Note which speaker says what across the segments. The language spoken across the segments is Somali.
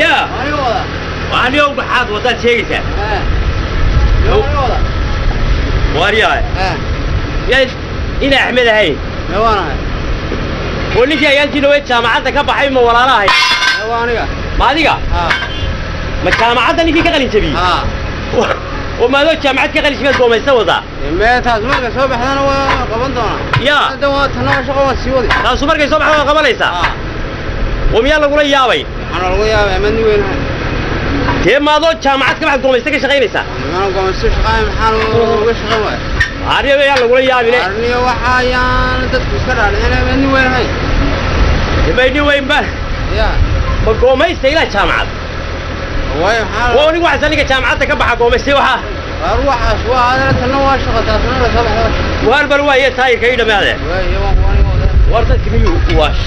Speaker 1: Ya anigo maxaad wadaad sheegaysaa? Waaryaa yaa ina Axmed ahayn oo ninkii ayaantiina way jaamacadda ka baxay, ma walaala ahay? Ma adiga ma jaamacadda ninkii ka qalin jabiyey oo maadoo jaamacad ka qalin jabiyaad goomaysa wadaa?
Speaker 2: Taas markay soo baxdana waa qaban doonaa.
Speaker 1: Ya
Speaker 2: tana shaqo waa sii wadi.
Speaker 1: Taasu markay soo baxda waa qabanaysaa oo miyaa lagula yaabay?
Speaker 2: Waxaana lagu yaabay amadni weynahay.
Speaker 1: Dee maadoo jaamacad ka baxad goomaysta ka shaqaynaysaa?
Speaker 2: Mana goomaysto shaqaay, maxaan uga shaqayn waaya?
Speaker 1: Arniyo yaa lagula yaabine.
Speaker 2: Arniyo waxa ayaan dadku iska dhaadhicin amadni weynahay.
Speaker 1: Maydni weyn ba
Speaker 2: ya
Speaker 1: ma goomaysta ilaa jaamacad?
Speaker 2: Waayo maxaa
Speaker 1: waa anigu waxaas aniga jaamacadda ka baxa goomaystay waxaa
Speaker 2: waar waxaas waa adana tanna waa shaqa, taasna la soo baxda.
Speaker 1: Waar bal waaye taayirka ii dhamaade.
Speaker 2: Waayo waan aniga wada.
Speaker 1: War dadki miyuu waash?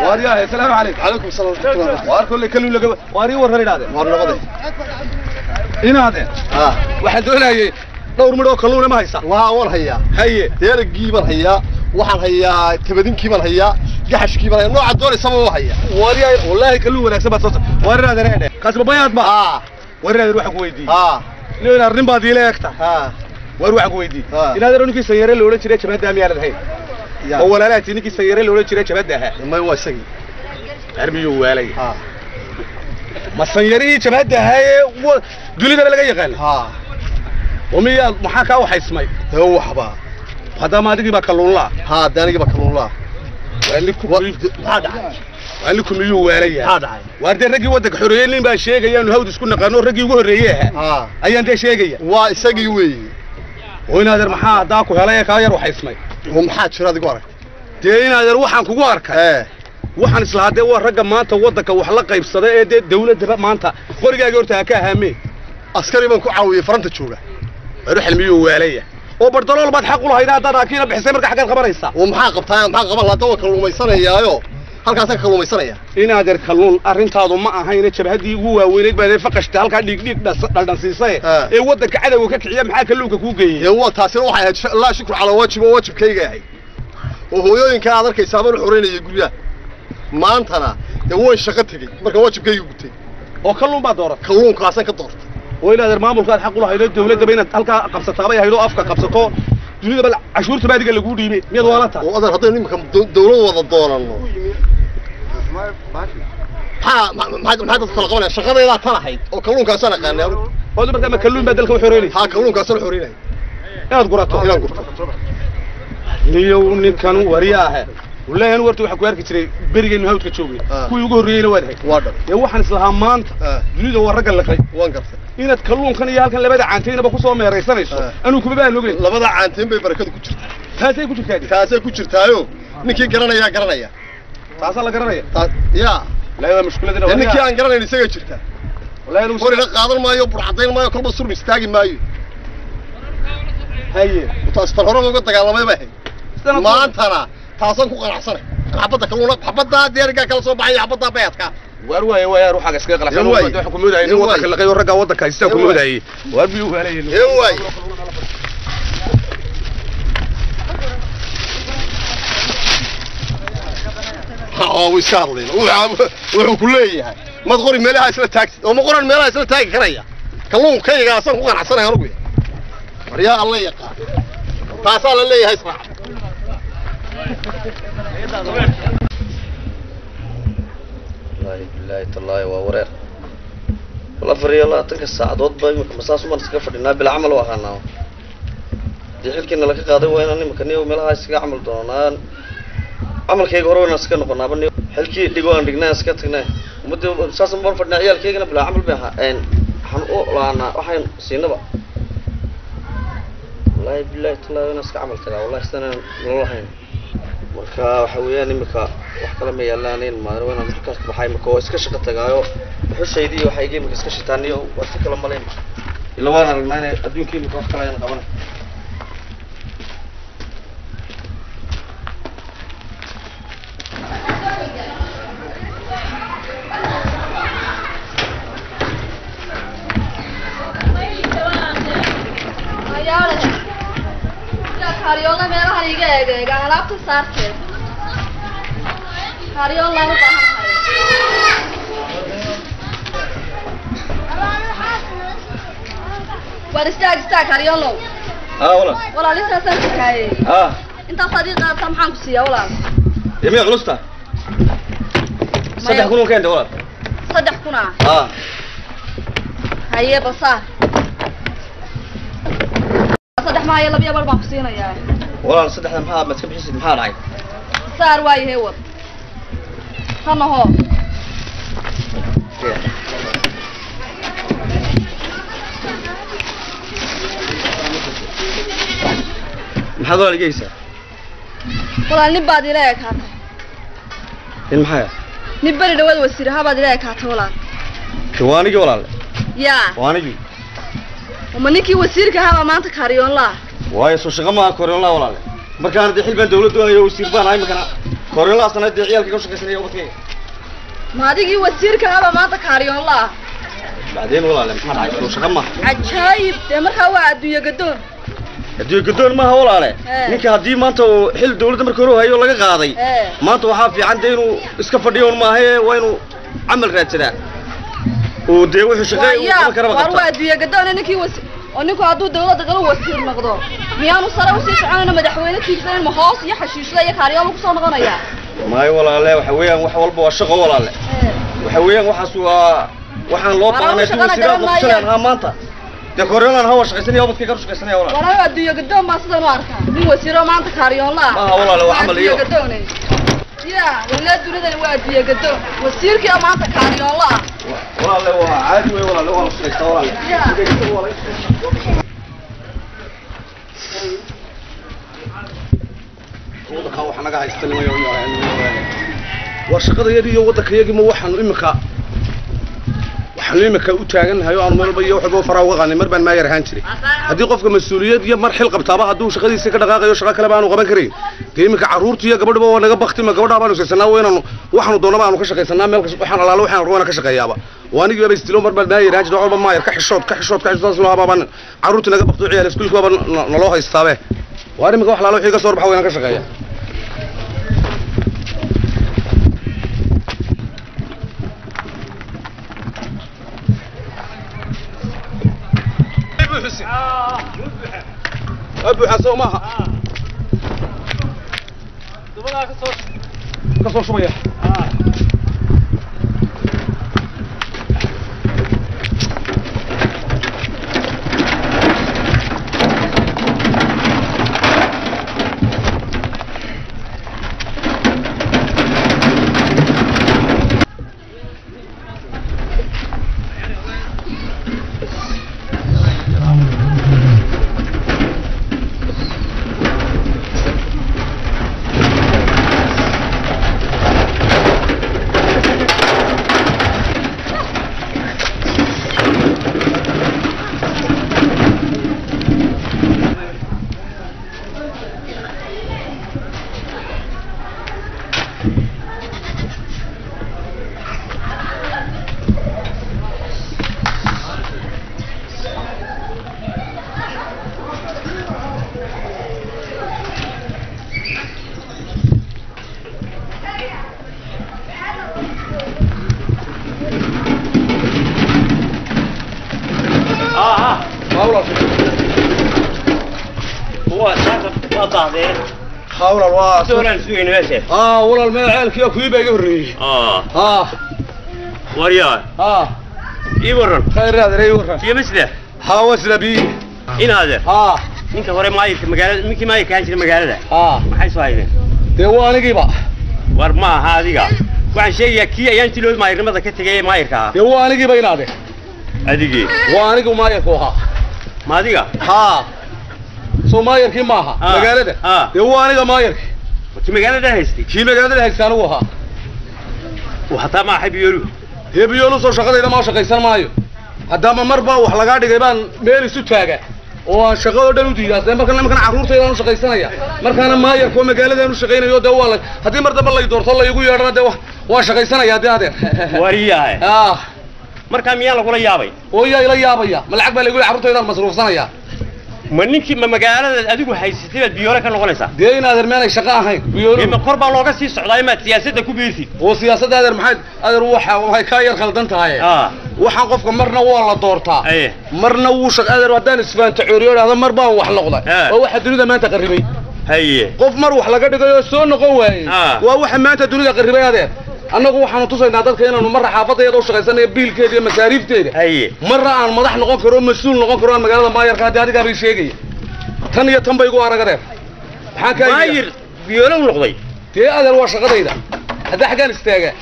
Speaker 3: Waaryahay, asalaamu calaykum.
Speaker 4: Calaykum asalaam waraxmatullah.
Speaker 3: Waar kolley kalluun laga waar ii warran idhahdeen.
Speaker 4: Waar noqday
Speaker 3: inaadeen. Waxaan doonayay dhowr midh oo kalluuna ma haysaa?
Speaker 4: Waa waan hayaa.
Speaker 3: Haye.
Speaker 4: Deeragii baan hayaa, waxaan hayaa tabadinkii baan hayaa, gaxashkii baan hayaa, nooca doonaysaba waa hayaa.
Speaker 3: Waaryahay, wallaahi kalluun wanaagsan baad soo waar inaadeen eedhe kaasi babayaad ma waar inaadeen waxaan ku weydiiyey nin inaad arrin baad iila eegta. Waar waxaan ku weydiiyey inaadeen ninkii sanyare la odhan jiray jabhadda miyaanan ahayn oo walaalaha tii ninkii sanyare la odhan jiray jabhadda ahaa?
Speaker 4: May, waa isagii.
Speaker 3: Armiyuu waalay ma sanyarihii jabhadda ahaa ee dunidaba laga yaqaan oo miyaa maxaa kaa waxaysmay?
Speaker 4: Dee waxba
Speaker 3: haddama adigii baa kalluunlaa.
Speaker 4: Dee anigii baa kalluunlaa. Maxaa dhacay?
Speaker 3: Waaliku miyuu waalaya?
Speaker 4: Maxaa dhacay?
Speaker 3: Waar dee raggii waddanka xoreeyey nin baa sheegaya aanu hawd isku naqaano, raggii ugu horreeyey ahaa ayaan dee sheegaya.
Speaker 4: Waa isagii weeye.
Speaker 3: Oo inaadeer maxaa haddaa ku helay ee kaa yar waxaysmay?
Speaker 4: Oo maxaa jira adigu aragtay?
Speaker 3: Dee inaadeer waxaan kugu arkay waxaan islahaa dee waa ragga maanta waddanka wax la qaybsada ee dee dawladdaba maanta qorigaaga horta ha ka ahaamee.
Speaker 4: Askari baan ku caawiyey faranta jooga.
Speaker 3: Ruxel miyuu waalaya? Oo bardalool baad xaq u lahayd haddaad aakiina bixisay, marka xaggaad qabanaysaa?
Speaker 4: Oo maxaa qabtaa, maxaa qaban lahaa? Waa kalluumaysanayaayo halkaasaan ka kalluumaysanaya.
Speaker 3: Inaadeer kalluun arrintaadu ma ahayne, jabhaddii ugu waaweynayd baad faqashta halkaa dhiig dhiig dhaldhansiisay ee waddanka cadowga ka kiciya, maxaa kalluunka kuu geeyey?
Speaker 4: Dee waa taasina waxay ahayd laa shukru calaa waajib oo waajibkayga ahayd oo hooyooyinka aad arkaysaa baan u xoreynayay guryaha, maantana dee way shaqo tegey marka waajibkayga gutay.
Speaker 3: Oo kalluun baad dooratay?
Speaker 4: Kalluunkaasaan ka doortay.
Speaker 3: Oo inaadeer maamulkaad xaq u lahayd oo dawladdaba inaad halkaa qabsataabay ahayd oo afka qabsato dunidaba cashuurtaba adiga laguu dhiibay, miyaad waalata?
Speaker 4: Oo adeer haddaynu iminka dawlad wada doonanno maxaa maxaa dadku kala qabanaya? Shaqadaydaa tan ahayd oo kalluunkaasaan aqaanay anigu.
Speaker 3: Wadu markaa ma kalluun baa dalka u xoreynaysa?
Speaker 4: Haa, kalluunkaasaan u xoreynaya.
Speaker 3: Inaad gurato?
Speaker 4: Inaan gurto.
Speaker 3: Niyow ninkan wariyaahe. Wallahi anu warta waxaan ku arki jiray berigaynu hawdka joognay. Kuwii ugu horreeyeyna waad ahayd.
Speaker 4: Waa dhab.
Speaker 3: Dee waxaan islahaa maanta dunida waa ragga liqay.
Speaker 4: Waan gartay.
Speaker 3: Inaad kalluunkan iyo halkan labada caantaynaba ku soo meeraysanayso. Anuu kuma baan ogeyn.
Speaker 4: Labada caantayn bay barakadu ku jirtaa.
Speaker 3: Taasay ku jirtaa.
Speaker 4: Taasay ku jirtaayo. Ninkii garanayaa garanaya.
Speaker 3: Taasaa la garanaya.
Speaker 4: Yaa.
Speaker 3: Wallahi waa mushkiladina.
Speaker 4: Ninkii aan garanayn isaga jirta.
Speaker 3: Wallahi anu
Speaker 4: qorina qaadan maayo, burcadayn maayo, kolba surmi istaagi maayo.
Speaker 3: Haye.
Speaker 4: Taas tan hore uga dagaalamay bay ahayd. Maantana taasaan ku qanacsanay. Xabadda kalluuna, xabadda deeriga kala soo baxay, xabadda bayadka.
Speaker 3: Waar waaye waaye ruuxaaga iskaga qalacsan. Waxaan ku moodayay nin waddanka liqay oo ragga waddanka haysta ku moodayay. Waar biyuu waalayeen.
Speaker 4: Ee waay. Haa, wuu iska hadlayna. Wuxuu ku leeyahay mad qori meelaha isla taagsi oo ma qoran meelaha isla taagi karaya. Kalluunkayga asaan ku qanacsanay anigu. Waryaa alla yaqaan. Taasaa la leeyahay israac.
Speaker 1: Wallaahi billaahi tallaahi waa wareer. Wal 24 saacadood ba imika masaas umaan iskaga fadhinaa bila camal u ahaanaa. Dee xilkiina laka qaaday waa inaan imika niyo meelaha iskaga camal doonaan. Camalkayga hore waa inaan iska noqonaaba niyo. Xilkii dhigo aan dhignaa iska tagnaa. Ummadda saas umaan fadhinaa ciyaalkaygana bilaa camal bay ahaa. Waxaan u laanaa waxaan siinaba. Wallaahi billaahi tallaahi waa inaan iska camal tagaa. Wallaahi sidan aan nolol ahayn. Marka waxa weeyaan imika wax kale ma yaalaan in maadar waa inaan halkaas ka baxay imika oo iska shaqo tagaayo. Dhuxushaydii iyo waxayga imika iska shitaaniyo waa si kala malayn. Ila waan aragnaa inay adduunka imika wax kale ayaan qabanay.
Speaker 5: Ayaale. Yaa kaariyoola meelahan iga eeg eega alaabta saarteed. Kaariyoolaan u baahanahay. Waar istaag istaag kaariyoolow.
Speaker 1: Haa walaal.
Speaker 5: Walaal intaasaan sikaayey.
Speaker 1: Haa.
Speaker 5: Intaasaad ii qaadataa maxaan ku siiyaa walaal?
Speaker 1: Dee miyaa culusta? 3,000 un keenta walaal.
Speaker 5: 3,000 ah?
Speaker 1: Haa.
Speaker 5: Haye basaar. 3 maayo 2.5 baan ku siinayaa.
Speaker 1: Walaal saddexda maxaa ma iska bixisid maxaa dhacay?
Speaker 5: Saar waayahay wad. Tan ahoo.
Speaker 1: Maxaad walaal igeysaa?
Speaker 5: Walaal nin baad ila ekaatay.
Speaker 1: Nin maxaa?
Speaker 5: Nin beri dhawaad wasiir ahaa baad ila ekaatay walaal.
Speaker 1: Waa anigii walaal.
Speaker 5: Yaa.
Speaker 1: Waa anigii.
Speaker 5: Ma ninkii wasiirka ahaa baa maanta kaariyoonlaa?
Speaker 1: Waayo soo shaqo maaha kaariyoonlaa walaal. Markaan dee xil baan dawladdu hayo wasiir baan ahay markaan kaariyoonlaasana dee ciyaalka ka shaqaysanaya ubadkayga.
Speaker 5: Ma adigii wasiirka ahaa baa maanta kaariyoonlaa?
Speaker 1: Bacdeen walaal maxaa dhacay soo shaqo maaha.
Speaker 5: Cajaayib dee markaa waa adduunyo gadoon.
Speaker 1: Adduunyo gadoon maaha walaale. Ninka haddii maanta uu xil dawladda markii hore hayo laga qaaday. Maanta waxaa fiican dee inuu iska fadhiyo un maaha waa inuu camal raadsadaa. Oo dee wuxuu shaqeey uu qaban karaba qabtaa.
Speaker 5: Waa adduunyo gadoon ninkii wasiir oo ninku hadduu dawladda galo wasiir noqdo miyaanu sare usii soconayno madaxweyne tiigsanan ma hoos iyo xashiishla iyo kaariyool ku soo noqonayaa?
Speaker 1: Maayo walaale waxa weeyaan wax walba waa shaqo walaale. Waxa weeyaan waxaas waa waxaan loo baahnay inuu wasiiraad noqon ahaa maanta. Dee koryolaan hawa shaqaysanaya ubadkay ka shaqaysanaya walaal.
Speaker 5: Walaal adduunyo gadoon baa sidan u arkaa. Nin wasiiro maanta kaariyoonla ah.
Speaker 1: Maaha walaale waa camal iyo.
Speaker 5: Yaa walaa dunidani waa adduunyo gadoon. Wasiirkii maanta kaariyoonla ah.
Speaker 1: Walaale waa caadi wey walaale waa la shaqaystaa walaale.
Speaker 3: Waddanka waxa naga haysta nimayo war shaqadayadii iyo waddankayagii ma waxaanu imika waxaanu imika u taagannahay oo aanu meel walba iyo wax walba faraa uga qaadnay mar baan maayar ahaan jiray. Haddii qofka mas-uuliyad iyo mar xil qabtaaba hadduu shaqadiisa ka dhaqaaqayo shaqo kale baanu qaban karayn. Dee iminka carruurta iyo gabadhuba waa naga bakti ma gabadhaa baanu isaysanaa waa inaanu waxaanu doonaba aanu ka shaqaysanaa meel kasta waxaan alaalo waxaan rabana ka shaqeeyaaba. Waa anigii baaba isdilo mar baan maayar ahaan jiray wax walba maayar ka xishood ka xishood ka xishood saas lahaa baan carruurta naga bakto ciyaal iskuulka baaba naloo haystaabe. Waa iminka wax alaalo wixii ka soo horbaxa waa inaan ka shaqeeya. أبو حسو ماها كسر شوية. Walaal
Speaker 6: waa saaka waa daadeen.
Speaker 3: Walaal waa
Speaker 6: dooran sugayna meesha.
Speaker 3: Walaal meel ceelkii kuwii baa iga horreeyey.
Speaker 6: Waryaa. Ii waran.
Speaker 3: Khayr adeer ii waran.
Speaker 6: Iyo misle.
Speaker 3: Waa sida bi.
Speaker 6: Inaade. Ninka hore maayirka magaalada, ninkii maayirka ahaan jiray magaalada. Maxay soo haydeen?
Speaker 3: Dee waa anigiiba.
Speaker 6: War ma aha adiga. Waxaan sheegayaa kii ayaan tilood maayirnimada ka tegay ee maayirka ahaa.
Speaker 3: Dee waa anigiiba inaade.
Speaker 6: Adigii.
Speaker 3: Waa anigu maayirku ahaa.
Speaker 6: Ma adiga?
Speaker 3: Soo maayirkii maaha magaalada. Dee waa aniga maayirkii.
Speaker 6: Kii magaalada haystay?
Speaker 3: Kii magaalada haystay anigu ahaa.
Speaker 6: Hataa ma ahay biyoolu.
Speaker 3: Dee biyoolu soo shaqadayda ma shaqaysan maayo. Haddaama mar baa wax lagaa dhigay baan meel isu taaga oo aan shaqadoo dhan u diidaa. Markan nimankan carruurtaydaan u shaqaysanaya. Markaana maayarka oo magaaladaan u shaqaynayo dee waa la haddii mar dambe lay doorto la igu yeedhana dee waa shaqaysanaya dee adeer.
Speaker 6: Waryahay. Markaa miyaa lagula yaabay?
Speaker 3: Oo yaa ila yaabaya. Ma lacag baa laygu leeyahay carruurtaydaan masruufsanaya.
Speaker 6: Ma ninkii ma magaalada adigu haysatay baad biyoole ka noqonaysaa?
Speaker 3: Dee in adeer meenay shaqo ahayn. Biyoole.
Speaker 6: Ma kor baa looga sii socdaa imaad siyaasadda ku biirtid?
Speaker 3: Oo siyaasadda adeer maxay adeer waxa waxay ka yar khaldan tahay. Waxaan qofka marna waa la doortaa. Marna wuu shaq adeer haddaan isfaanta cooriyo dhahdo mar baan wax noqday. Waa waxa dunida maanta qarribay. Qof mar wax laga dhigay oo soo noqon waayey. Waa waxa maanta dunida qarribay adeer. Annagu waxaanu tusaynaa dadka inaanu marra xaafadayada u shaqaysanayo biilkeeda iyo masaariifteeda. Marra aan madax noqon karo, mas'uul noqon karo aan magaalada maayarka haddii adigaa bay sheegaya. Tan iyo tan bay igu arag adeer. Maxaan ka
Speaker 6: maayir biyoole u noqday?
Speaker 3: Dee adeer waa shaqadayda. Hadda xaggaan istaagaa.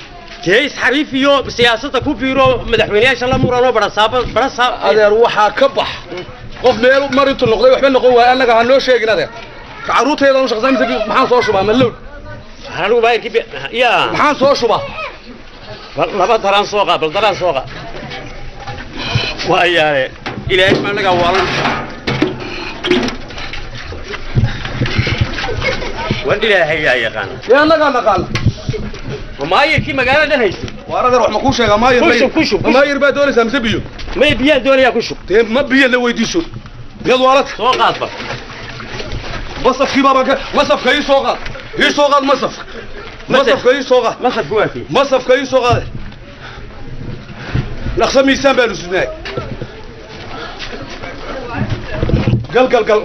Speaker 6: Dee isxariif iyo siyaasadda ku biiro madaxweynayaasha la muranoo barasaaba barasaab.
Speaker 3: Adeer waxaa ka bax. Qof meel mar intuu noqday waxba noqon waayo annaga ha noo sheegin adeer. Carruurtayda u shaqaysan mise maxaan soo shubaa ma low.
Speaker 6: Anigu maayirkii ya
Speaker 3: maxaan soo shubaa?
Speaker 6: Laba daraan soo qaad, bal daraan soo qaad. Waayahay ilaahay ma naga waalan. War ilaahay yaa yaqaan.
Speaker 3: Yaa naga naqaan.
Speaker 6: Maayirkii magaalada dhan haystay.
Speaker 3: War adeer wax ma kuu sheegaa maayir?
Speaker 6: Ku shub, ku shub.
Speaker 3: Maayir baa doonaysaa mise biyo?
Speaker 6: May biyaan doonayaa ku shub.
Speaker 3: Dee ma biyo la weydiiso. Biyadu waa la
Speaker 6: soo qaad ba.
Speaker 3: Masafkii baa ka masafka ii soo qaad. Ii soo qaad masafka. Masafka ii soo qaad.
Speaker 6: Masafku waa kii.
Speaker 3: Masafka ii soo qaad. Naqsa miisaan baa lusidnay. Gal gal gal.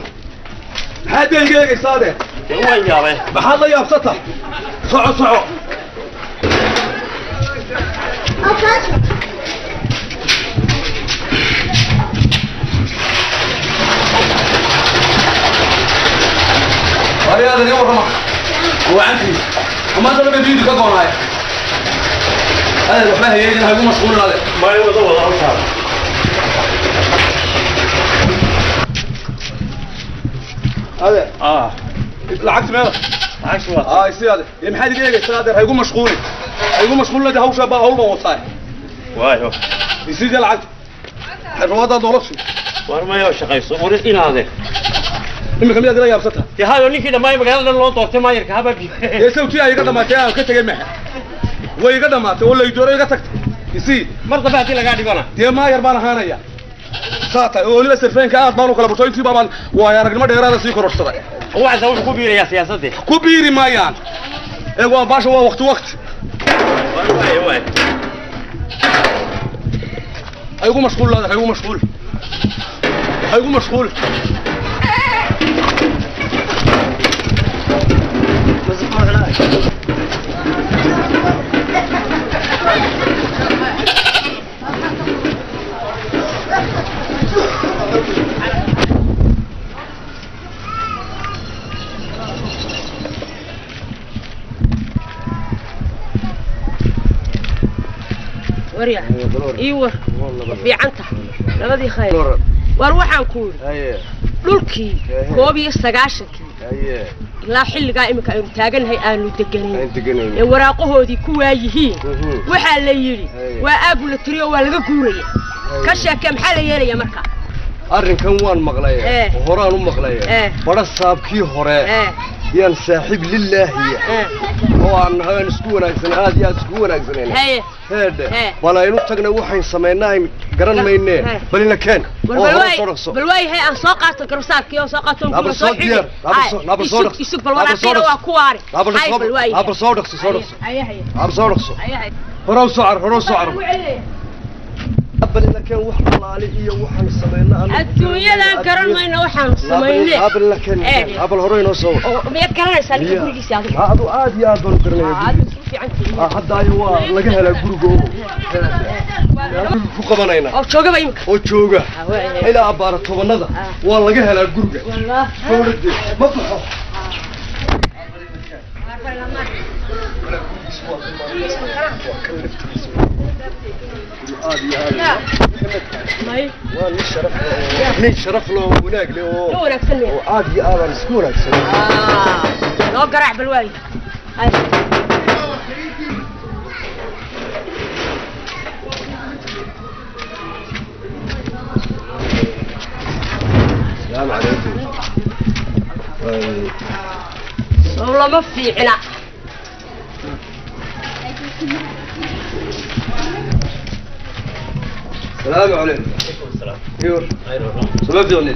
Speaker 3: Maxaad iga eegaysaa adeer?
Speaker 6: Dee waan yaabay.
Speaker 3: Maxaad la yaabsata? Soco soco. Waryaa adeer warrama. Wacantii. Ama dad bay diidi ka goonaay. Adeer waxba hayeen ha igu mashquulin adeer.
Speaker 6: Ma wada wada hawshaa.
Speaker 3: Adeer. Lacagta meela.
Speaker 6: Lacagta waa.
Speaker 3: Isi adeer. Ee maxaad iga eegaysaa adeer ha igu mashquulin. Ha igu mashquulin adeer hawshaa baa hawl baan wataa.
Speaker 6: Waayo.
Speaker 3: Isi dee lacagta. Xirwada doolabsi.
Speaker 6: War ma yoo shaqayso war inaade.
Speaker 3: Imika miyaad ila yaabsata?
Speaker 6: Dee hayo ninkii dhammaay magaalada loo doortay maayirka haba biyo.
Speaker 3: Dee sawtii ay iga dhamaatay aan ka tegay maxa. Way iga dhamaatay oo la dooro iga tagtay. Isi
Speaker 6: mar dambe haddii lagaa dhigona.
Speaker 3: Dee maayir baan ahaanaya. Saata oo waliba sarfeenka aad baan u kala burtay intii baan waa aragnimo dheeraada sii kororsaday.
Speaker 6: Waxaas wuxuu ku biirayaa siyaasadda.
Speaker 3: Ku biiri maayaan. Ee waa baasha waa waqti waqti.
Speaker 6: Waay waay.
Speaker 3: Ay ugu mashquul laada, ay ugu mashquul. Ay ugu mashquul.
Speaker 7: Warya ii war fiicanta labadii khayr. War waxaan ku yidhi dhulkii 91-kii ilaa xilligaa iminka aynu taagannahay aanu deganayn ee waraaqahoodii ku waayihiin waxaa la yidhi waa aagu la tiriyo waa laga guuraya. Ka sheekee maxaa la yeelaya marka?
Speaker 1: Arrinkan waan maqlay horaan u maqlay bara saabkii hore yaan saaxiib lillaahi oo aan nahay isku wanaagsan aad iyo aad isku wanaagsanayna. Heede bal aynu tagna waxaan sameynaa garan maynee bal ina keen oo hore soo dhaqso.
Speaker 7: Bal waay aan soo qaato garbasaarkii oo soo qaato
Speaker 1: oo soo xidhi.
Speaker 7: Isug bal walaaqayna waa ku waari.
Speaker 1: Hay bal waay abr soo dhaqso soo dhaqso. Abr soo dhaqso. Hore u soo car hore u soo car.
Speaker 3: Abal laakiin wax alaali iyo waxaan sameynaa
Speaker 7: adduunyadan garan mayno waxaan sameynay.
Speaker 3: Abal laakiin abal hore inoo soo
Speaker 7: miyaad garanaysaa ninka gurigiisa adiga?
Speaker 3: Adu aad iyo aad baan u garanayaa.
Speaker 7: Aad isku fiican tihiin.
Speaker 3: Hadda ayo waa laga helaa guriga oo ku qabanayna
Speaker 7: oo jooga ba imika
Speaker 3: oo jooga ilaa abaara tobanada waa laga helaa guriga.
Speaker 7: Wallah
Speaker 3: ma baxo. Nin sharaf loo wanaag leh oo
Speaker 7: wanaagsan
Speaker 3: oo aad iyo aad aan isku wanaagsan.
Speaker 7: Loo garaac bal waay.
Speaker 3: Salaamu calaykum.
Speaker 7: Soo lama fiicna.
Speaker 3: السلام عليكم.
Speaker 6: السلام.
Speaker 3: يور.
Speaker 6: خير والله.
Speaker 3: سبب يعني.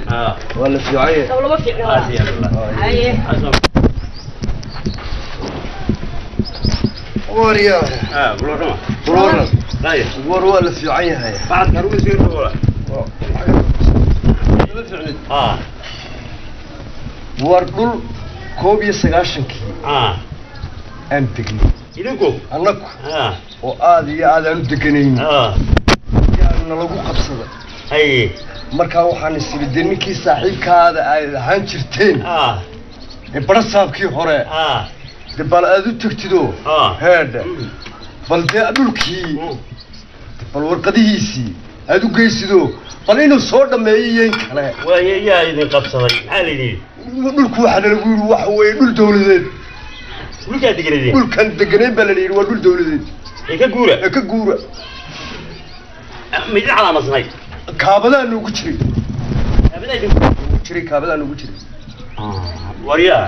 Speaker 3: ولا في عيه.
Speaker 7: Soo lama fiicna. Haye.
Speaker 3: وريا.
Speaker 6: بلورنا.
Speaker 3: بلورنا.
Speaker 6: طيب.
Speaker 3: ور ولا في عيه.
Speaker 6: بعد كروي يصير ولا.
Speaker 3: war dhul 91kii aan degnay.
Speaker 6: Idinku?
Speaker 3: Annagu. Oo aad iyo aad aan u deganayn. Yaana lagu qabsaday.
Speaker 6: Haye.
Speaker 3: Markaa waxaan isibidey ninkii saaxiibkaada ay ahaan jirteen. Ee barasaabkii hore. Dee bal aad u tagtidoo. Heedha. Bal dee dhulkii. Bal warqadihiisii aad u geysidoo. Bal inuu soo dhameeyo iyo in kale.
Speaker 6: Waaye yaa idin qabsaday. Maxaa la yidhi?
Speaker 3: Dhulku waxaa nalagu yidhi waxa weeye dhul dawladeed.
Speaker 6: Dhulkaa deganaydeen?
Speaker 3: Dhulkan deganayn baa la yidhi waa dhul dawladeed.
Speaker 6: Ee ka guura?
Speaker 3: Ee ka guura.
Speaker 6: Ma idin calaamadsanay?
Speaker 3: Kaabadaa noogu jiray.
Speaker 6: Kaabadaa idin
Speaker 3: jiray, kaabadaa noogu jiray.
Speaker 6: Waryaa.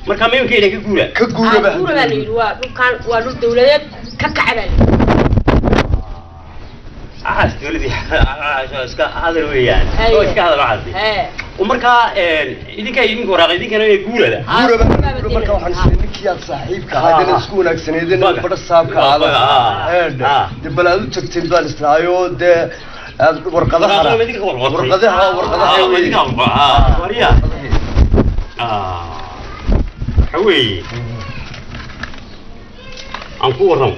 Speaker 6: Markaa ma imika idin ka guura?
Speaker 3: Ka guura baa.
Speaker 7: Guura baa la yidhi waa dhulkan waa dhul dawladeed ka kaca baa la yidhi.
Speaker 6: Waxaas dawladii iska hadal weeyaan. Oo iska hadal waxaasi. ومركا idinka idinka waraaqay idinkana ee guurada.
Speaker 3: Guura baa marka waxaan isleeyahay ninkii aad saaxiibka ahayd inay isku wanaagsaneedeen badha saabka ahayd. Heedha. Dee bal aad u tagteen baan islaayo dee aad warqadaha warqadaha warqadaha
Speaker 6: weeye. Wariya. Waxa weeye. Aan ku warramo.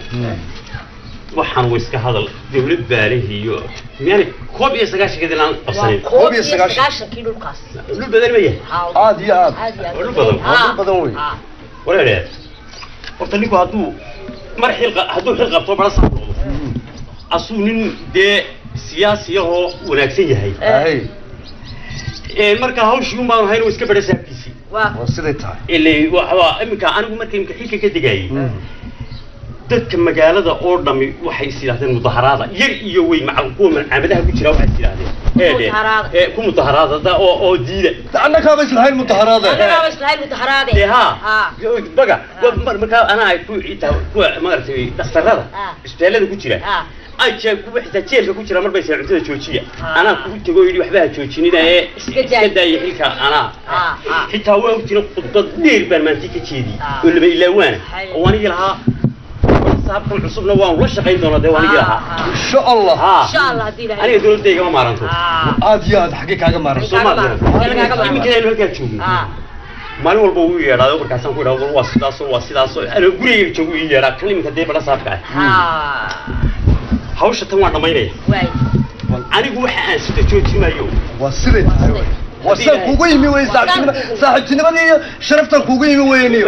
Speaker 6: Waxaan way iska hadal dawlad baalihiyo miyaanay 91 aan qabsanin.
Speaker 7: 91kii dhulkaas.
Speaker 6: Dhul badan ma yahay?
Speaker 3: Aad iyo aad.
Speaker 6: Dhul badan.
Speaker 3: Dhul badan wey.
Speaker 6: Walaalayaal. Horta ninku hadduu mar xil hadduu xil qabto bara sax noqdo. Asuu nin dee siyaasi ahoo wanaagsan yahay. Marka hawshii un baanu hayn oo iska badha saabkiisii.
Speaker 3: Waa siday tahay.
Speaker 6: Ilaa waa iminka anigu markii iminka xilka ka degayay. Dadka magaalada oo dhami waxay is yiraahdeen mudaharaada yar iyo weyn macal kuwa malcamadaha ku jira waxay is yiraahdeen ee ku mudaharaada oo oo diida.
Speaker 3: Annagaaba islahayn mudaharaada.
Speaker 7: Annagaaba islahayn mudaharaade.
Speaker 6: Dee haa baga markaa anaa ay ku inta kuwa maaragtay dhakhtarada isbitaalada ku jira ay jeeg kuwa xitaa jeelka ku jira marbay seen cuntada joojiya. Anaa ku tago yidhi waxba ha joojinina ee iska daaya xilka anaa. Xitaa waa jira khudbad dheer baan maanta ka jeediyey oo laba ilaawaana oo anigii lahaa saabkan cusubna waan la shaqayn doonaa dee waan lahaa.
Speaker 3: Insha Allah.
Speaker 7: Insha Allah hadii ilaahay.
Speaker 6: Aniga dawladda igama maaranto.
Speaker 3: Aad iyo aad xagee kaaga maaranto.
Speaker 6: Soo ma garan. Iminka aynu halkaa joogno. Maalin walba wuu yeedhaa markaasaan ku idhaahdo waa sidaas oo waa sidaas oo anoo gurigayga joogo ii yeedhaa kan iminka dee badha saabka ah. Hawsha tan waan dhamaynaya. Anigu waxa aan sida joojin maayo.
Speaker 3: Waa siday tahay way. Waa saan kuugu yimi wey saaxiibtinimadii iyo sharaftan kuugu yimi weyniyo.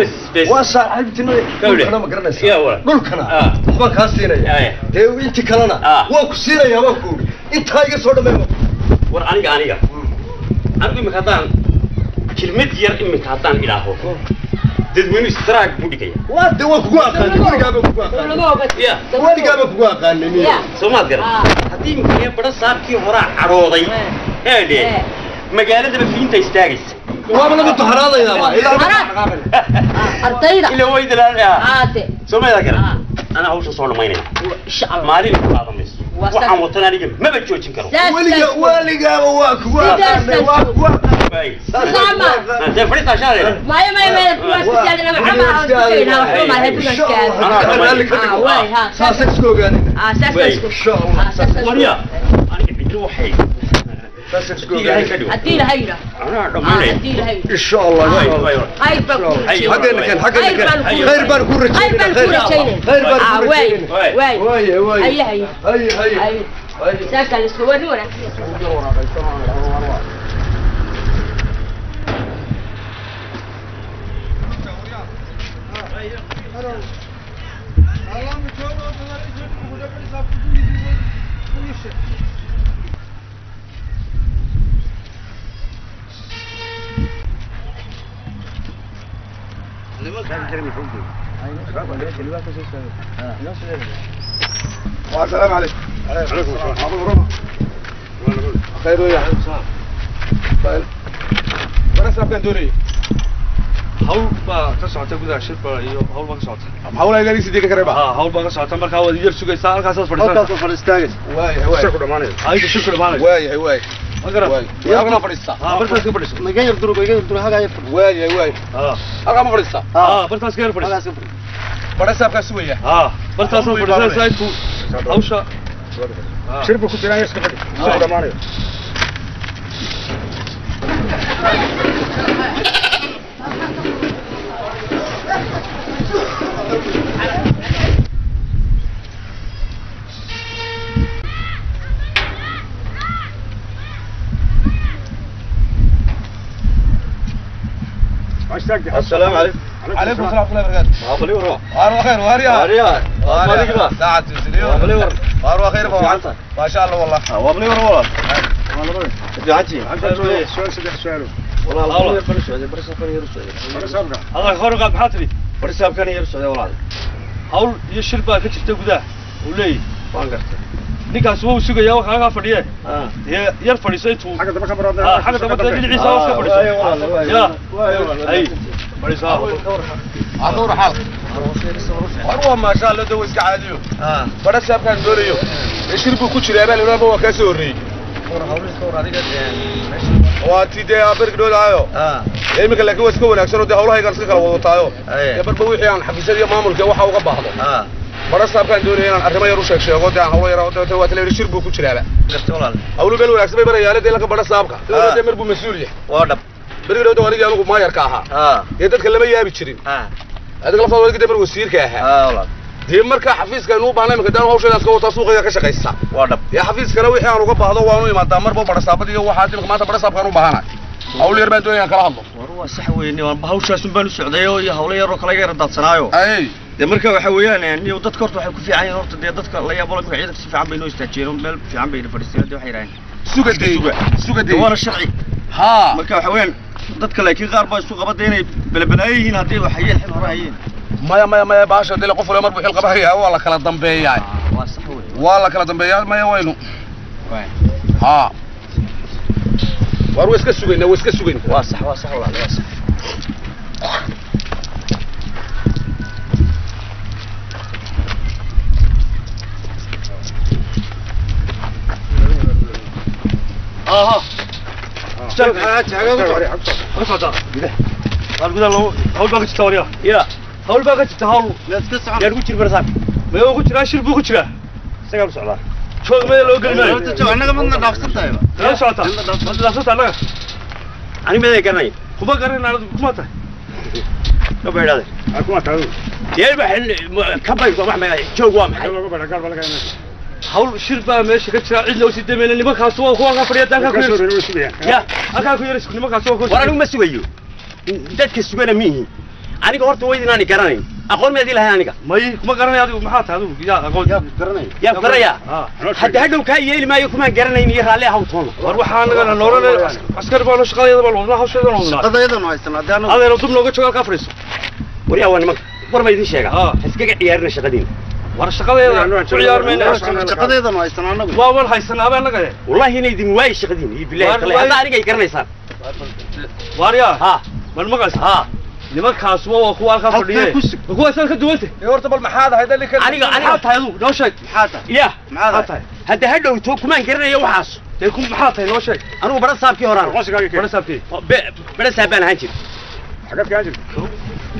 Speaker 3: Waa saaxiibtinimadii. Dhulkana ma garanaysaa. Dhulkana waxbaan kaa siinaya. Dee intii kalena waan ku siinayaa waan ku ogi. Intaa iga soo dhamay.
Speaker 6: War aniga aniga. Anigu imika haddaan kelmad yar imika haddaan idhaaho. Dadweynuhu istiraag buu dhigaya.
Speaker 3: Waa dee waan kugu aqaanay weligaaba kugu aqaanay. Weligaaba kugu aqaanay miya.
Speaker 6: Soo maad garan. Haddii imika badha saabkii horaa cadhooday. Heedhe. Magaalada fiinta istaagaysa.
Speaker 3: Waa la mudaharaadaya ba.
Speaker 7: Ardayda.
Speaker 6: Ila way dalaalaya.
Speaker 7: Aade.
Speaker 6: Soo ma garan. Anaa hawsha soo dhamaynaya.
Speaker 7: Insha Allah.
Speaker 6: Maalin ku qaadan mayso. Waxaan watan aniga maba joojin karo.
Speaker 3: Weligaaba waa kuwa waa kuwa.
Speaker 6: Dee fadhiistaa shaadeeda.
Speaker 7: Maya maya maya kuwaas ka saadina maxaa ma iska waxba ma hayd kuwaas ka aad. Waay ha.
Speaker 3: Saas isku ogaanina.
Speaker 7: Ah saas isku.
Speaker 3: Insha Allah.
Speaker 6: Wariya aniga cidlo waxay
Speaker 3: saas isku ogaanina.
Speaker 7: Haddii la hayra.
Speaker 6: Anaa dhamaynaya.
Speaker 7: Haddii la hayra.
Speaker 3: Insha Allah.
Speaker 7: Khayr baan ku rajaynaa.
Speaker 3: Xaggeena keen xaggeena keen. Khayr baan ku rajaynaa.
Speaker 7: Khayr baan ku rajaynaa.
Speaker 3: Waay
Speaker 7: waay.
Speaker 3: Waay waay.
Speaker 7: Haye haye.
Speaker 3: Haye haye.
Speaker 7: Saas la isku wani wanaagsan.
Speaker 3: السلام عليكم. عليكم السلام. خير ويا طيب. ورا كان دوري.
Speaker 8: Hawl baa ka socota gudaha shirba iyo hawl baa ka socota.
Speaker 3: Hawl ay leeyihiin sidii ka kareeba.
Speaker 8: Ha, hawl baa ka socota marka waad yar sugaysaa halkaas fadhiisan.
Speaker 1: Halkaas fadhiistaagaysa.
Speaker 3: Waay waay.
Speaker 8: Shirku dhamaanay. Ay shirku dhamaanay.
Speaker 3: Waay waay.
Speaker 8: Ma garan.
Speaker 3: Waay. Halkan fadhiista.
Speaker 8: Ha, bartaas ka fadhiiso.
Speaker 1: Naga yar durug, iga yar durug haga yar fadhiiso.
Speaker 3: Waay waay.
Speaker 8: Ha.
Speaker 3: Halkan ma fadhiista.
Speaker 8: Ha, bartaas ka yar fadhiiso.
Speaker 1: Halkaas ka fadhiiso.
Speaker 3: Barasaabka sugaya.
Speaker 8: Ha, bartaas oo fadhiisanaysaa intuu hawsha
Speaker 9: shirbu ku jiraan iska fadhi. Shirku dhamaanay.
Speaker 1: السلام عليكم.
Speaker 3: عليكم السلام ورحمة الله وبركاته.
Speaker 1: أبلي ورا.
Speaker 3: أروى خير وهريا.
Speaker 1: وهريا.
Speaker 3: وهريا. ساعة تسليم.
Speaker 1: أبلي ورا.
Speaker 3: أروى خير بابا. ما شاء الله والله.
Speaker 1: أبلي ورا والله. عجي.
Speaker 9: سؤال سدح سؤاله.
Speaker 1: والله الله برسو برسو كان يرسو.
Speaker 9: برسو.
Speaker 8: هذا خرق بحاتري.
Speaker 1: برسو كان يرسو والله.
Speaker 8: Hawl iyo shir baa ka jirta gudaha. Uu leeyahay.
Speaker 1: Waan gartay.
Speaker 8: Ninkaas wuu sugayaa waxa laga fadhiye. Yar fadhiiso intuu
Speaker 9: xagga dambe ka maraad.
Speaker 8: Xagga dambe dhinaciisa hoos ka fadhiiso. Ya. Ay. Fadhiiso.
Speaker 3: Aduur xal. War ma sha Allah daw iska caadiyo. Barasaab kan doonayo. Shir buu ku jiray baa leeyahay waa ka soo horreeyay.
Speaker 1: War hawlo soo adiga meesha.
Speaker 3: Waa tidee abark dhoolaayo. Imika laakiin waa iska wanaagsan oo dee hawlahayga iska kala wadataayo. Barba wixii aan xafiisyada iyo maamulka waxa uga baahdo. Barasaabkan doonaya inaan arrimo yar u sheeg sheego dee aan hawlo yar oo waa taleeyo shir buu ku jiraaba.
Speaker 1: Gartay walaal.
Speaker 3: Hawlo meel wanaagsan bay barayaale dee laga barasaabka. Dee mar buu mas'uul yahay.
Speaker 1: Waa dhab.
Speaker 3: Bariga dhowda aniga anigu maayarka ahaa. Dee dadka lama yaabi jirin. Adiga laftaada adiga dee mar wasiirka ahaa.
Speaker 1: Walaal.
Speaker 3: Dee marka xafiiska inuu baahnay imika daan hawsheeda iska wataa suuqayga ka shaqaysta.
Speaker 1: Waa dhab.
Speaker 3: Dee xafiiskana wixii aan uga baahdo waanu imaadaa marba barasaabada iyo waxaa imika maanta barasaabkaan u baahanahay. Hawl yar baan doonaya inaan kala hadlo.
Speaker 1: War waa sax weyn waan hawshaas un baan u socday oo iyo hawlo yar oo kala yar daadsanaayo.
Speaker 3: Ay.
Speaker 1: Dee marka waxa weeyaan iyo dadka horta waxay ku fiican yihiin horta dee dadka la yaabo marka ciidanka si fiican bay noo istaajiyeen meel fiican bay fadhiisteen dee waxay yiraahdeen
Speaker 3: sugaday sugaday
Speaker 1: waana sharci.
Speaker 3: Ha.
Speaker 1: Marka waxa weeyaan dadka laakiin qaar baa isu qabada inay balbalaayo yihiin haddii wax hayeen xil hore hayeen.
Speaker 3: Maya maya maya baasha dee qof walba mar buu xil qabanaya waa la kala dambeeyaa.
Speaker 1: Waa sax weyn.
Speaker 3: Waa la kala dambeeyaa maya waynu. Ha. War way iska sugaynaa way iska sugaynaa.
Speaker 1: Waa sax waa sax walaal waa sax.
Speaker 8: Aha. Gudaha loo hawl baa ka jirta waryaa.
Speaker 6: Ya.
Speaker 8: Hawl baa ka jirta hawl.
Speaker 6: Yar ku jir barasaab.
Speaker 8: Ma ugu jiraa shir buu ku jiraa.
Speaker 6: Isagaa u socdaa.
Speaker 8: Joog meel loo gelin maayo.
Speaker 1: Annaga madna dhaafsan tahay ba.
Speaker 8: La socota. Madna dhaafsan tahay annaga.
Speaker 6: Ani meeday garanay.
Speaker 8: Kuma garanay anadu kuma tahay.
Speaker 6: Ka baydhaaday.
Speaker 9: Kuma tahay.
Speaker 6: Yeel ba ka baydh wax ma joog waa maxay?
Speaker 8: Hawl shir baa meesha ka jira cid loo sii dameeyay nimankaas waa kuwa ka fadhiya dalka ku yar. Ya, halka ku yar nimankaas waa kuwa.
Speaker 6: War anigu ma sugayo. Dadka sugana miihi. Aniga horta way inaan garanayn. Aqoon ma idin lahayn aniga.
Speaker 8: May kuma garanay adigu maxaa tahay adigu yaa aqoon
Speaker 1: yaa garanay.
Speaker 6: Yaa garanaya. Hadda hadhow ka yeeli maayo kuma garanayn iyo raalli ahaw toona.
Speaker 8: War waxaan naga nooranay askar baa shaqadeeda baa wadnaa hawsheeda wadnaa.
Speaker 1: Shaqadeeda noo haysan hadda anagu.
Speaker 8: Adeer dub nooga jooga halka fadhiiso.
Speaker 6: War yaa waa nimanka. War ma idin sheega. Iskaga ciyaarina shaqadiina.
Speaker 8: War shaqadeeda ku ciyaarmayna
Speaker 1: shaqadeeda noo haysan anagu.
Speaker 8: Waa war haysan abaa naga.
Speaker 6: Wallahi inay idin waay shaqadiina iyo billahi kale hadda aniga ay garanaysaan.
Speaker 8: War yaa.
Speaker 6: Ha.
Speaker 8: Man maqas.
Speaker 6: Ha.
Speaker 8: Nimankaas waa kuwa halkaa fadhiye. Kuwaasaan ka duwantay.
Speaker 3: Horta bal maxaad ahayd ninkan?
Speaker 6: Aniga
Speaker 8: maxaad tahay adigu? Noo sheeg.
Speaker 6: Maxaa tahay? Ya.
Speaker 8: Maxaad tahay?
Speaker 6: Hadda ha dhowto kumaan garanayo waxaas.
Speaker 8: Dee ku maxaad tahay noo sheeg.
Speaker 6: Anigu bara saabkii horaan.
Speaker 8: Bara saabkii.
Speaker 6: Bara saab baan ahaan jiray.
Speaker 9: Xagad ka ahaan jirtay?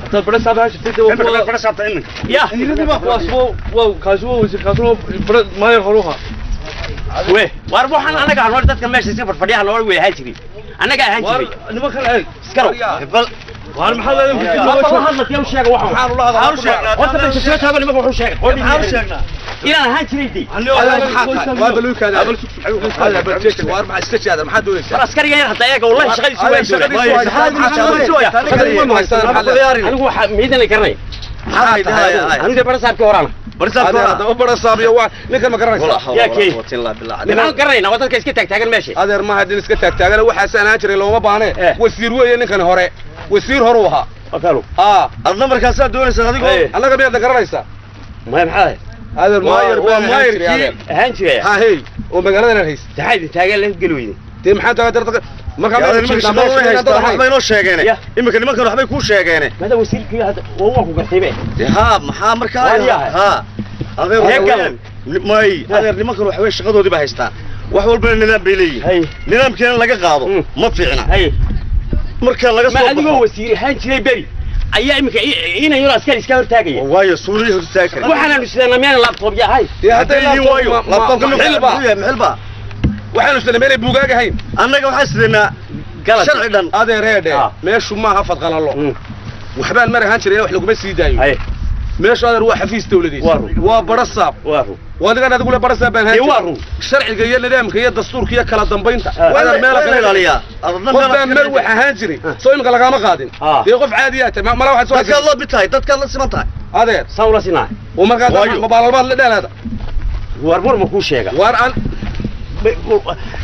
Speaker 8: Haddaad bara saab ahaan jirtay dee waa
Speaker 9: bara saabta iminka.
Speaker 6: Ya.
Speaker 8: Kuwaas waa kaasi waa wasiir kaasi waa bara maayar horuha.
Speaker 6: We, war waxaan anaga aan dadka meesha iska fadhiya loo way ahaan jiray. Anaga ahaan jiray.
Speaker 8: Nimankan eeg.
Speaker 6: Iskarow. Bal
Speaker 8: war maxaad leedahay?
Speaker 6: War hadla tiyo sheega waxaan.
Speaker 3: Maxaan ula hadlaa?
Speaker 6: Maxaan sheegnaa? Horta meesha soo taagan nimanka wuxuu sheegay.
Speaker 3: Maxaan sheegnaa?
Speaker 6: Inaan ahaan jiray dii.
Speaker 3: Waa baluukaada. War maxaa iska jeedaa? Maxaa doonaysaa?
Speaker 6: War askariga yar hadda eega wallahi shaqadiisu way
Speaker 3: jiray.
Speaker 6: Anigu waxa miidan garanay.
Speaker 3: Maxaa tahay?
Speaker 6: Anigu bara saabkii horaan.
Speaker 3: Bara saabkii bara saabiyo waa ninkan ma garanaysaa?
Speaker 6: Yaa kee. Maxaan garanaynaa waa dadka iska taagtaagan meesha.
Speaker 3: Adeer ma hadin iska taagtaagan waxaas aan jiray looma baahne. Wasiir weeye ninkan hore. Wasiir hore u ahaa.
Speaker 6: Wakaalo.
Speaker 1: Adna markaasaa doonaysaa adigoo
Speaker 3: annaga miyaad garanaysaa?
Speaker 6: Maya maxaa?
Speaker 3: Adeer maayar waa maayarkii
Speaker 6: ahaan jiray.
Speaker 3: Ha hey oo magaaladan haysta.
Speaker 6: Taxay idin taagan la geli weyday.
Speaker 3: Dee maxaa taagan markaa
Speaker 1: waxbay inoo sheegeene. Iminka nimankan waxbay kuu sheegeene.
Speaker 6: Mada wasiirkii hadda waa ku gartay be.
Speaker 1: Ha maxaa markaa ha adeer may adeer nimankan waxbay shaqadoodii ba haystaan. Wax walbana nidaam bay leeyihiin. Nidaamkeena laga qaado ma fiicna. Marka laga soo
Speaker 6: baxo adigoo wasiir ahaan jiray beri ayaa iminka inay yar askari iska hortaagaya.
Speaker 1: Waayo suuri hortaag kara.
Speaker 6: Waxaan sidana meel laptop yahay.
Speaker 3: Hadday
Speaker 1: waayo laptop
Speaker 3: xilba
Speaker 1: xilba.
Speaker 3: Waxaanu sidana meel buugaag ahayn.
Speaker 1: Annaga waxaan sidanaa sharci dhan.
Speaker 3: Adeereedhe meeshu maaha fadqalalo. Waxbaan mar ahaan jiray wax laguma sii daayo. Meeshu adeer waa xafiis dawladeed. Waa bara saab. Waa adigu la bara saab baan ahaan jiray. Sharciga iyo nidaamka iyo dastuurka iyo kala dambeynta. Adeer meel kala
Speaker 1: ilaaliya.
Speaker 3: Qof meel wax ahaan jiray. Soo imika lagama qaadin. Dee qof caadi ah tahay mala waxaad soo
Speaker 1: dadkaad la mid tahay dadkaad la siman tahay.
Speaker 3: Adeer
Speaker 6: saan ula sinaa.
Speaker 3: Oo markaa mabaalalbaad la dheelaada.
Speaker 6: War war ma kuu sheega.
Speaker 3: War aan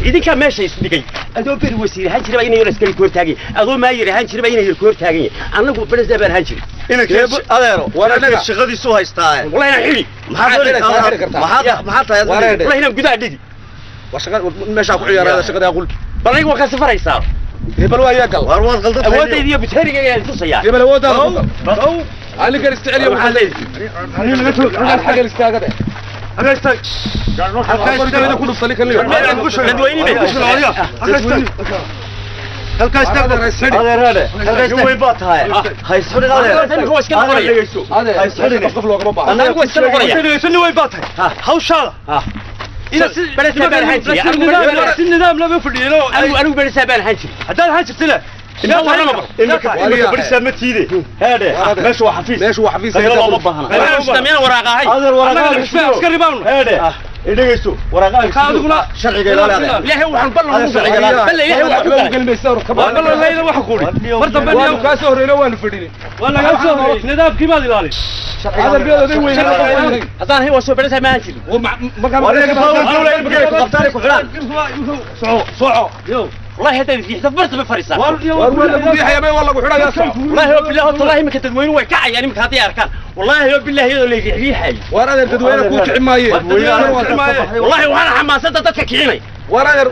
Speaker 6: idinka meesha is dhigay adoo beri wasiir ahaan jiray inay askari ku hortaagay adoo maayir ahaan jiray inay ku hortaagan annagu president baan ahaan jiray
Speaker 1: inanka adeero war anaga shaqadiisu haystaa
Speaker 6: wallahi inaan xili
Speaker 1: maxaa maxaa tahay
Speaker 6: wallahi inaan gudaha dhigi
Speaker 3: waa shaqa meesha ku ciyaarada shaqada aqul
Speaker 6: bal anigu waa ka safaraysaa
Speaker 3: hebel waa yaa gal
Speaker 1: war waad qaldan
Speaker 6: awoodayda iyo bitariga ayaan tusayaa
Speaker 3: hebel awooddaada ku gal aniga isticeliyo maxaa leeyahay xagal istaagada
Speaker 8: Halkaa
Speaker 3: istaag ku dhufsan kan leeyo
Speaker 1: halkaa istaag adeer adeer weyn baa tahay ha isxidhin adeer
Speaker 6: anigu waa iska noqonaya
Speaker 3: adeer qof loogama baahna
Speaker 6: anigu waa iska noqonaya
Speaker 8: nin weyn baa tahay hawshaada ila si
Speaker 6: barasaab baan ahaan jiray
Speaker 8: si nidaam lama fadhiino
Speaker 6: anigu barasaab baan ahaan jiray
Speaker 8: haddaad ahaan jirtayna
Speaker 1: iminka barisaa ma tiide heedhe meeshu waa xafiis
Speaker 3: meeshu waa xafiis
Speaker 1: looma baahna
Speaker 6: miyaan waraaqa ahay
Speaker 1: adeer
Speaker 8: waraaqa askari baanu
Speaker 1: heedhe idhagayso waraaqa
Speaker 8: adiguna
Speaker 1: sharciga ilaali adeer
Speaker 6: ilaahay waxaan ballan ugu
Speaker 1: ballan
Speaker 6: ilaahay waxaan
Speaker 3: ku
Speaker 8: ballan leeyna waxa ku uri mar dambe
Speaker 3: niyo ka soo horeeyna waanu fadhinay
Speaker 8: waa laga soo horeeyay nidaamkii maad ilaalin
Speaker 3: adeer biyada weyn
Speaker 6: haddaan ahay waa soo barisaa ma ahaan jirin
Speaker 3: markaa
Speaker 1: qabtaan ku xidhaan
Speaker 8: soco soco yo
Speaker 6: والله هذا في حساب مرتبة فريسة
Speaker 3: والله
Speaker 6: والله بالله والله ما كنت وين وين كعي يعني مكاتي أركان والله بالله يدل لي حي
Speaker 3: وانا تدوينه كو كعمايه
Speaker 6: والله وانا حماسة dadka kicinay
Speaker 3: وانا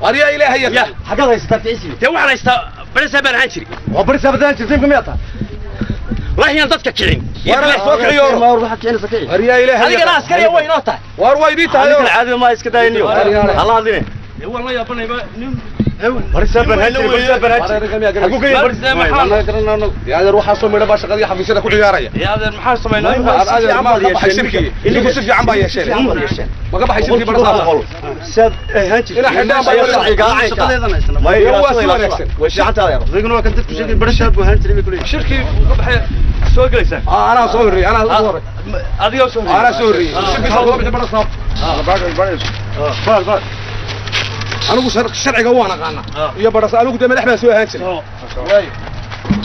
Speaker 3: اريا ilaahay
Speaker 6: ya xagad haysta ficisi te waxaan haysta barisa baan ahaan jiray
Speaker 1: waa barisa baan jirtay miyaa tahay
Speaker 6: والله yaan dadka kicin
Speaker 3: war soo kiciyo
Speaker 1: maar waxa kicinaysa kici
Speaker 3: arya ilaahay
Speaker 6: adigana askari way inoo tahay
Speaker 3: war way idii tahay
Speaker 1: caadi ma iska daayniyo hala hadline
Speaker 8: والله يا بني
Speaker 1: barisa baan jiray barisa baan jiray
Speaker 3: ku geey barisa maxaa ya adeer waxa soo midho baa shaqadii xafiisyada ku ciyaaraya
Speaker 8: ya adeer maxaa sameynaa
Speaker 3: adeer ma ka baxay shirkii idinku si fiican baa yeesheen ma ka baxay shirkii barasa
Speaker 1: sad ahaan jirtay
Speaker 3: ila xidhaan baa
Speaker 1: sharciga
Speaker 3: shaqadeedan ma waa si wanaagsan
Speaker 1: way fiican tahay adiguna waa kan dadku sheegay barasha buu ahaan jiray kulay
Speaker 8: shirkii ka baxay soo galaysaa
Speaker 3: anaa soo horreeyay anaa soo horreeyay
Speaker 8: adiga soo horreeyay
Speaker 3: anaa soo horreeyay shirkii soo baxay barasa
Speaker 9: baar baar
Speaker 3: anigu sharciga waan aqaana iyo barasa anigu de madax baan soo ahaan jiray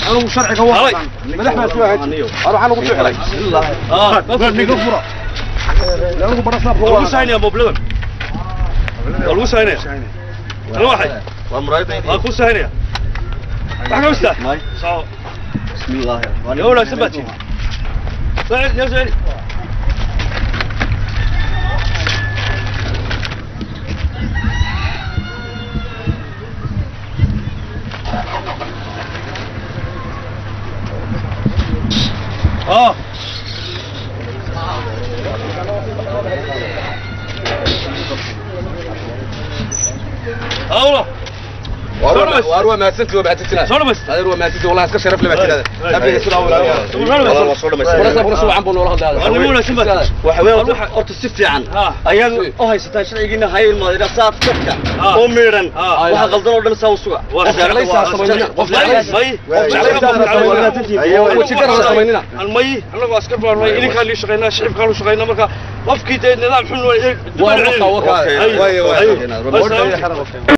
Speaker 3: anigu sharciga waan aqaana madax baan soo ahaan jiray waxaan ugu soo xilay
Speaker 8: niga fura
Speaker 3: anigu barasa
Speaker 8: lagu saynaya mobladan lagu saynaya tan waxay
Speaker 1: waa muraayada
Speaker 8: waa ku saynaya wax ka wasta soo
Speaker 1: bismillaah
Speaker 8: yo wanaagsan baad tihi soo celi soo celi
Speaker 3: Waar mahadsantii, waa mahadsantii.
Speaker 8: Soo dhamayst.
Speaker 3: Adeer, waa mahadsantii, wallahi iska sharaf leh baa tirada. Abiga sidaa
Speaker 1: Walaal, waa soo dhamaystay.
Speaker 3: Walaal, si wacan buu noola hadlaa.
Speaker 8: Waa nin wanaagsan baa.
Speaker 1: Waxa weeye horta si fiican ayaad u haysataan sharcigiina haya ilmaadina saad dadka oo miidhan waxa qaldan oo dhan saa u suga.
Speaker 3: Qof jeclaysaa samaynina. Qof jeclaysaa.
Speaker 8: May.
Speaker 3: Qof jeclaysaa samaynina. Weji gaar samaynina.
Speaker 8: May anagoo askar baan nahay, idinkaan lii shaqaynaa, shicibkaan u shaqaynaa, marka qofkii dee nidaam xun
Speaker 3: Waa wakaa wakaa.
Speaker 8: Ay.
Speaker 3: Waay waay.